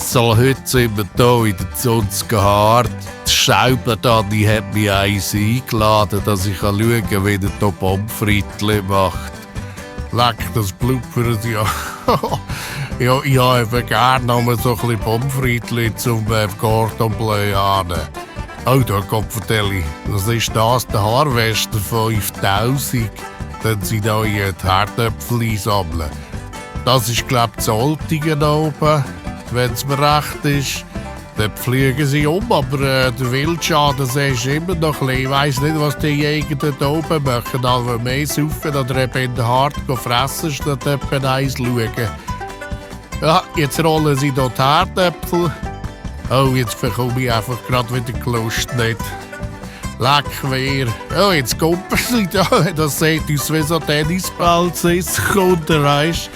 Also, heute sind wir hier in der Zunzgehart. Die Schaub Dani hat mich eins eingeladen, dass ich schauen kann, wie er hier Pommfrittli macht. Leck, das blubbert ja. Ja, ich habe gerne noch mal so ein bisschen Pommfrittli zum Cordon Bleu an. Oh, da kommt vertelle ich. Das ist das, der Harvester 5000. Dann sind da die Herdöpfel sammeln. Das ist, glaube ich, das Oltigen da oben, wenn es mir recht ist. Dort fliegen sie aber der Wildschaden ist immer noch ein bisschen. Ich weiss nicht, was die Jäger dort oben machen. Aber mehr saufen oder eben in der Hart fressen, statt etwa eins schauen. Ja, jetzt rollen sie hier die Herdöpfel. Oh, jetzt bekomme ich einfach gerade wieder die Lust nicht. Leck wer. Oh, jetzt kommt sie da. Das sieht aus wie so Tennisball zu kommen, weisst du.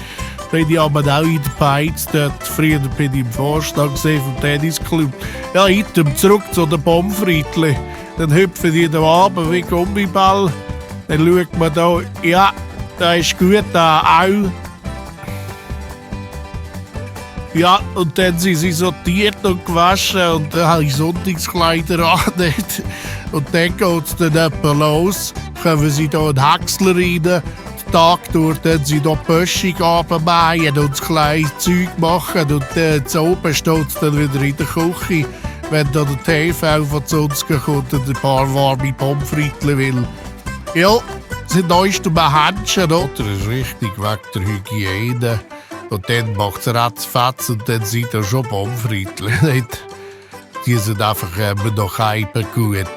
Bin ich aber auch in der Beiz dort. Früher bin ich im Vorstand vom Tennisclub. Ja, item zurück zu den Pommfrittli. Dann hüpfen die da runter wie Gummiball. Dann schaut man da, ja, da ist gut, da auch. Ja, und dann sind sie sortiert und gewaschen und dann habe ich Sonntagskleider an. Und dann geht es dann etwa los. Kommen sie da in den Häcksler rein. Tag durch, dann sie da die Böschung runtermähen und das kleine Zeug machen und zu oben steht es dann wieder in der Küche, wenn da der TV von uns kommt und ein paar warme Pommfrittli will. Ja, sind neueste Händchen, oder? Das ist richtig, wegen der Hygiene. Und dann macht es ratzfatz und dann sind da schon Pommfrittli. Die sind einfach immer noch gut.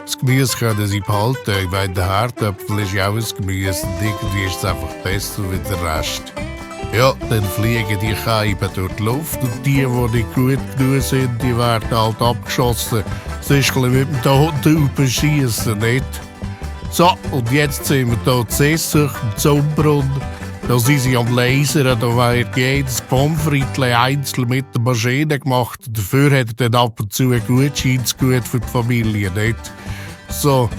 Das Gemüse können sie behalten. Ich meine, der Herdöpfel ist ja auch ein Gemüse und irgendwie ist es einfach besser wie der Rest. Ja, dann fliegen die Scheiben durch die Luft und die nicht gut genug sind, die werden halt abgeschossen. Das ist ein bisschen mit dem Toten schießen, nicht? So, und jetzt sind wir hier zu Essig, im Zumbrunnen. Da sind sie am Lasern, da wird jedes Pommfrittli einzeln mit der Maschine gemacht. Dafür hat er dann ab und zu ein Gutscheinsgut für die Familie, nicht? So,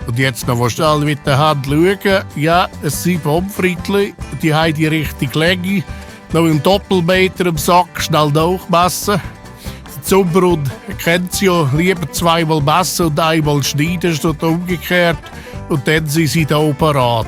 und jetzt noch mal schnell mit der Hand schauen. Ja, es sind Pommfrittli, die haben die richtige Länge. Noch einen Doppelmeter im Sack, schnell nachmessen. Der Zumbrunnen kennt sie ja, lieber zweimal messen und einmal schneiden, statt umgekehrt. Und dann sind sie da parat.